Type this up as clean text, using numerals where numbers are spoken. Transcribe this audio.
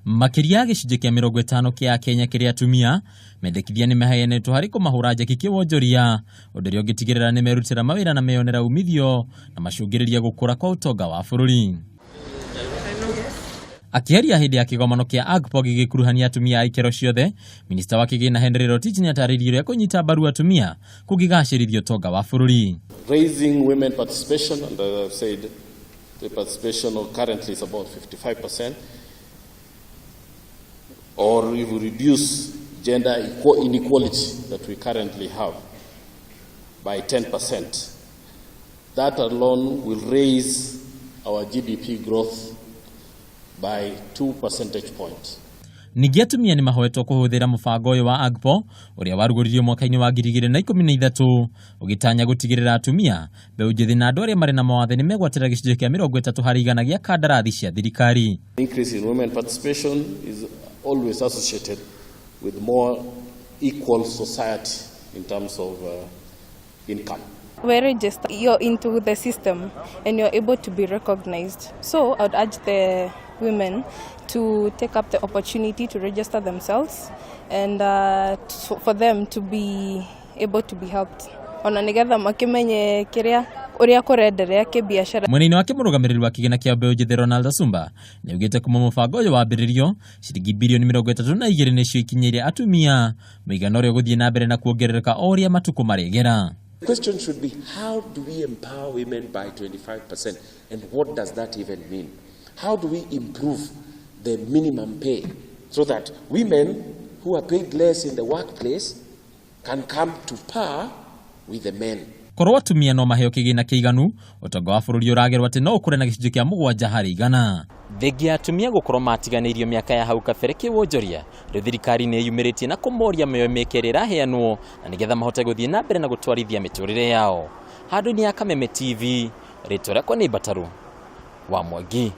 Makĩria ya gĩcunjĩ kĩa 50 kĩa Akenya kĩrĩ atumia, mendekithia nĩ maheanĩtwo harĩ kũmahũra njeki kĩwonjoria, ũndũ ũrĩa ũngĩtigĩrĩra nĩ merutĩra mawĩra na meyonera umithio na macũngĩrĩria gũkũra kwa ũtonga wa bũrũri. Akĩaria hĩndĩ ya kĩgomano kĩa AGPO gĩgĩkuruhania atumia a ikĩro ciothe, minista wa kĩgĩna Henry Rotich nĩatarĩirie ũrĩa kũnyita mbaru atumia kũngĩgacĩrithia ũtonga wa bũrũri. Raising women participation, and as I've said, the participation currently is about 55%, or if we reduce gender inequality that we currently have by 10%, that alone will raise our GDP growth by 2 percentage points. Ningĩ atumia nĩ mahoetwo kũhũthĩra mũbango ũyũ wa AGPO ũrĩa warugũririo mwaka-inĩ wa 2013 ũgĩtanya gũtigĩrĩra atumia, mbeũ njĩthĩ na andũ arĩa marĩ na mawathe nĩ megwatĩra gĩcunjĩ kĩa 30% gĩa kandarathi cia thirikari. Increase in women participation is always associated with more equal society in terms of income. We register, you're into the system and you're able to be recognized. So I would urge the women to take up the opportunity to register themselves and for them to be able to be helped. Ona nigetha makimenye kiria uria kurenderea kibiacara. Mwena-inĩ wake, mũrũgamĩrĩri wa kĩgĩna kĩa mbeũ njĩthĩ Ronald Asumba nĩaugĩte kuma mũbango ũyũ wambĩrĩrio, ciringi birioni 32 nĩcio ikinyĩire atumia, mũigana ũrĩa ũgũthiĩ na mbere na kuongerereka o ũrĩa matukũ maregera. The question should be, how do we empower women by 25%? And what does that even mean? How do we improve the minimum pay so that women who are paid less in the workplace can come to par with the men? Korwo atumia no maheo kĩgĩna kĩiganu, ũtonga wa bũrũri ũragerwo atĩ no ũkũre na gĩcunjĩ kĩa 7%. Thengia ya atumia gũkorwo matiganĩirio mĩaka ya hau kabere kĩwonjoria, rĩu thirikari nĩ ĩyumĩrĩtie na kũmoria mĩoyo mĩeke ĩrĩa ĩraheanwo na nĩgetha mahote gũthiĩ na mbere na gũtwarithia mĩtũrĩre yao. Handũ-inĩ ya Kameme TV, rĩtwa rĩakwa nĩ Mbataru wa Mwangi.